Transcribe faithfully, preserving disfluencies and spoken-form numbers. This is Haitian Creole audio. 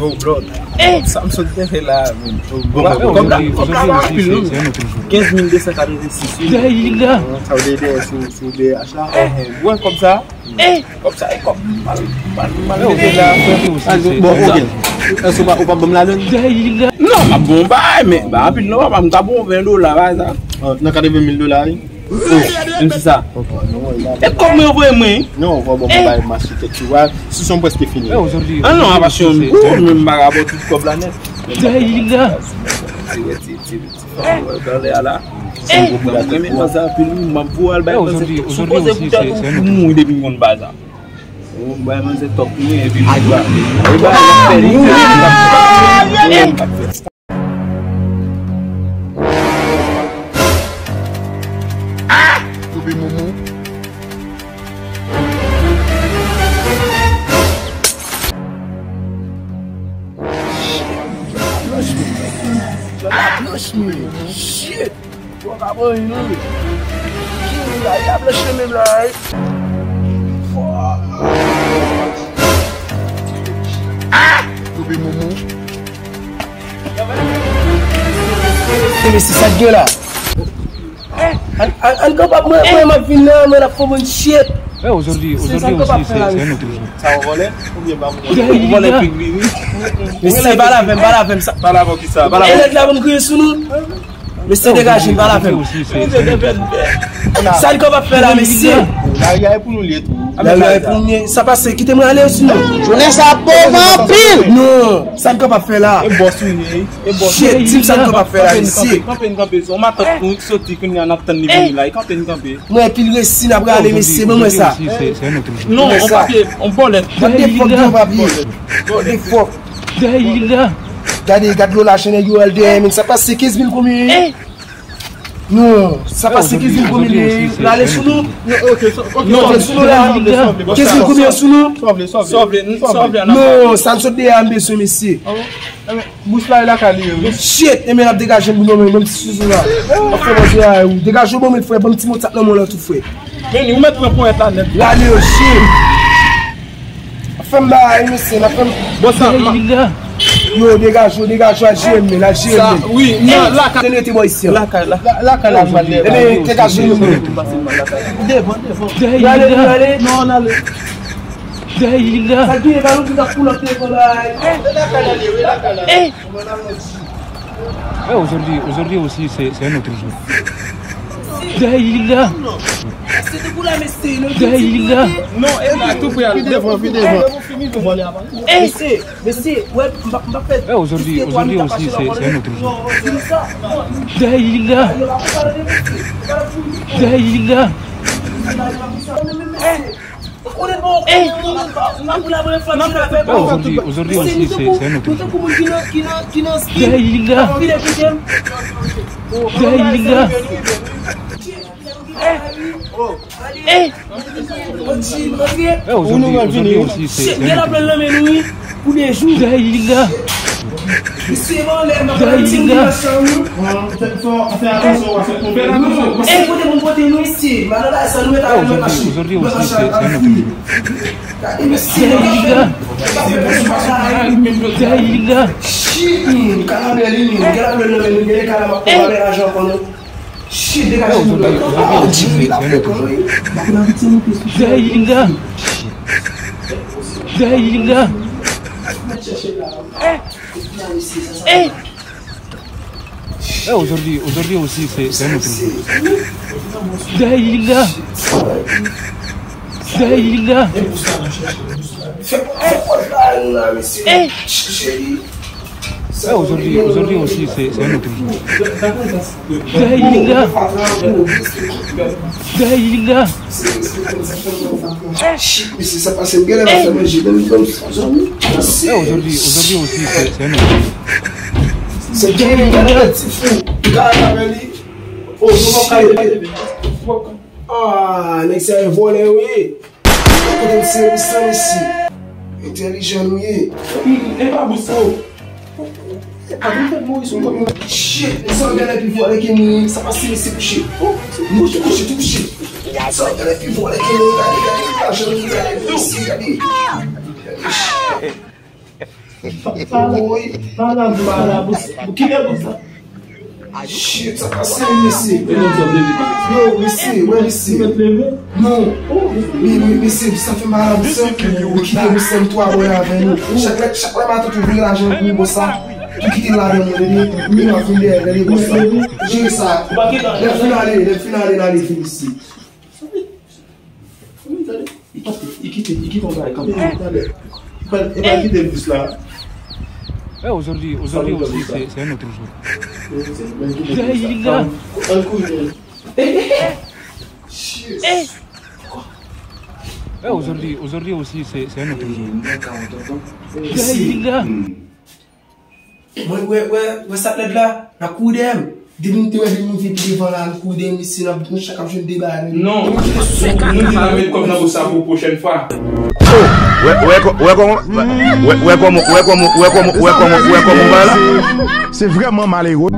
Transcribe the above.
Yo, Blood. Sa m sot te fè la, men. Bon, kòb la, kòb la pa anpil, non. Kenz mil de san katrevensis, wi. Sa w te dèyè sou, sou D H la. Ou wè kòb sa? Kòb sa, e kòb mal, mal, mal mete la. Bon, ok. Èske w pa, ou pa ban m ladann? Non, m ap bon bay, men, ba, anpil, non, papa, m ka bon ven dola, pa sa. Nan katreven mil dola, wi. Oh, menm si sa. E kòb mwen yo voye mwen. Non, ou va ban m bay mache kèk sou a. Si son prèske fini. Ah non, apa se yon gwo, men m pa ka ba w tout kòb la nèt. Ti, ti, ti, ti, ti, ti, ti, ti, la. Mwen renmen sa anpil, wi, m ap voye al bay manzè. Sou poze pou tèt ou, ou mouri depi m konn ba sa. Ou bay manzè tòk mwen, epi m ba. Ou ba, m ap fè li. Koupe moumou. Shit. Blanch mwen. Shit. Bò pa bon, non. Ki la, y ap lèche menm la, wi. Ah! Koupe moumou. E mesye, sa k gen la? Ann, ann, ann kanpe, mwen, mwen, m ap vin nan, mwen ap fè yon shit. Mesye, sa n kanpe fè la, mesye? Sa yon vòlè? Oubyen pa yon vòlè? Vòlè pik li, wi. Mesye, pale avè m, pale avè m, sa. Pale avè w ki sa? Pale avè w. E nèg la ban m kriye sou nou? Mesye, degaje m, pale avè m. Sa n kanpe fè la, mesye? Lari a e pou nou li ye tou. Lari a e pou nou li ye. Sa pase, kite mwen ale sou nou. Jounen sa pòv anpil. Non, sa n kanpe fè la? E bòs ou ye? Shit, di m sa n kanpe fè la, mesye. Kanpe, kanpe, kanpe. Se yon matant nou ki soti kounye a, n ap tann li vini la. E kanpe, kanpe. Mwen, pil resi, n ap rale, mesye, ban mwen sa. Non, on papye, on bòlèt. What the fuck, yon papye? What the fuck? Gade, gade lò lajan nèg yo al dèyè, men sa pase kenz mil konbyen? Non, sa pase kenz mil konbyen? Rale sou nou. Non, ok, ok. Rale sou nou la. Kenz mil konbyen sou nou? Non, sa n sot dèyè a m bezwen, mesye. Bous la e lakay li ye, wi. Shit, enben n ap degaje m pou nou, menm ti sousou la. Ap fè manje a, wi. Degaje w, bon, men frè, ban m ti motat nan men w la tou, frè. Men ou mèt pran ponyèt la nèt. Rale yo, shit. Ap fè m bagay, mesye, n ap fè m. Bon, sa, ma- Yo, degaje w, degaje w, al jere m, men, al jere m, men. Wi, nan lakay. Tene te bò isi an. Lakay, la, lakay la, m al leve. Enben, degaje nou, men. Devan, devan. Rale, rale. Non, n ale. Sa gen, pa nou ki t ap koule ap telefòn la. Eh, aujourd'hui, aujourd'hui aussi, c'est, c'est un autre jour. Dayila. Dayila. Non, e la, tou prè, al devan, pi devan. Mesye, mesye, wè, m pa, m pa fè. Eh, aujourd'hui, aujourd'hui aussi, c'est, c'est un autre jour. Dayila. Dayila. Aujourd'hui, aujourd'hui aussi, c'est, c'est un autre jour. Dayila. Dayila. Eh, aujourd'hui, aujourd'hui aussi, c'est, c'est un autre jour. Dayila. Dayila. Aujourd'hui, aujourd'hui aussi, c'est, c'est un autre jour. Dayila. Dayila. Shit, degaje nou. Aujourd'hui, aujourd'hui aussi, c'est, c'est un autre jour. Dayila. Dayila. Eh, aujourd'hui, aujourd'hui aussi, c'est, c'est un autre jour. Dayila. Dayila. Eh, aujourd'hui, aujourd'hui aussi, c'est, c'est un autre jour. Dayila. Dayila. Shit, mesye, sa pase, m genlè pa fè manje, menm, menm, zanmi. Eh, aujourd'hui, aujourd'hui aussi, c'est, c'est un autre jour. Se genlè, ti fou. Gade avè li. Oh, nou pa kay. Ah, nèg sa e vòlè, wi. Kote m servis lan isi. Entèlijan nou ye. E pa bous ou. Shit, sa w genlè pi vòlè ke nou ye. Sa pase, mesye, kouche. Oh, kouche, kouche, tou kouche. Sa w genlè pi vòlè ke nou ye. Gade, gade, lajan nou, gade, gade isi, gade. Gade, shit. Woy. Madan, madan, bous, kite bous la. Shit, sa pase, mesye. Yo, mesye, wè, mesye. Non. Mi, mi, mesye, sa fè mal a bous la. Ou kite bous la, m twò abòne avè nou. Chak lè, chak lè matant ou vire lajan pou bous la. Ou kite l ladan mwen, li, li, m ap vin dèyè, li, bous la. Jere sa. Lè fin ale, lè fin ale, n ale vin isi. Li kite, li kite yon bagay kanpe. Talè. Li pa, li pa kite bous la. Eh, aujourd'hui, aujourd'hui aussi, c'est, c'est un autre jour. Jahiliya. Al kouri. Eh, aujourd'hui, aujourd'hui aussi, c'est, c'est un autre jour. Jahiliya. Mwen, wè, wè, wè sa k lèd la, n ap kouri dèyè m. Depi m te wè, depi m vin pi devan la, n kouri dèyè misye, n ap, nou chak ap jwenn de bagay. Non, nou di n ap met kòb nan bous sa pou pwochèn fwa. Wè, wè, kò- wè kòman, wè, wè kòman, wè kòman, wè kòman, wè kòman, wè kòman bagay la. Se vrèman malere.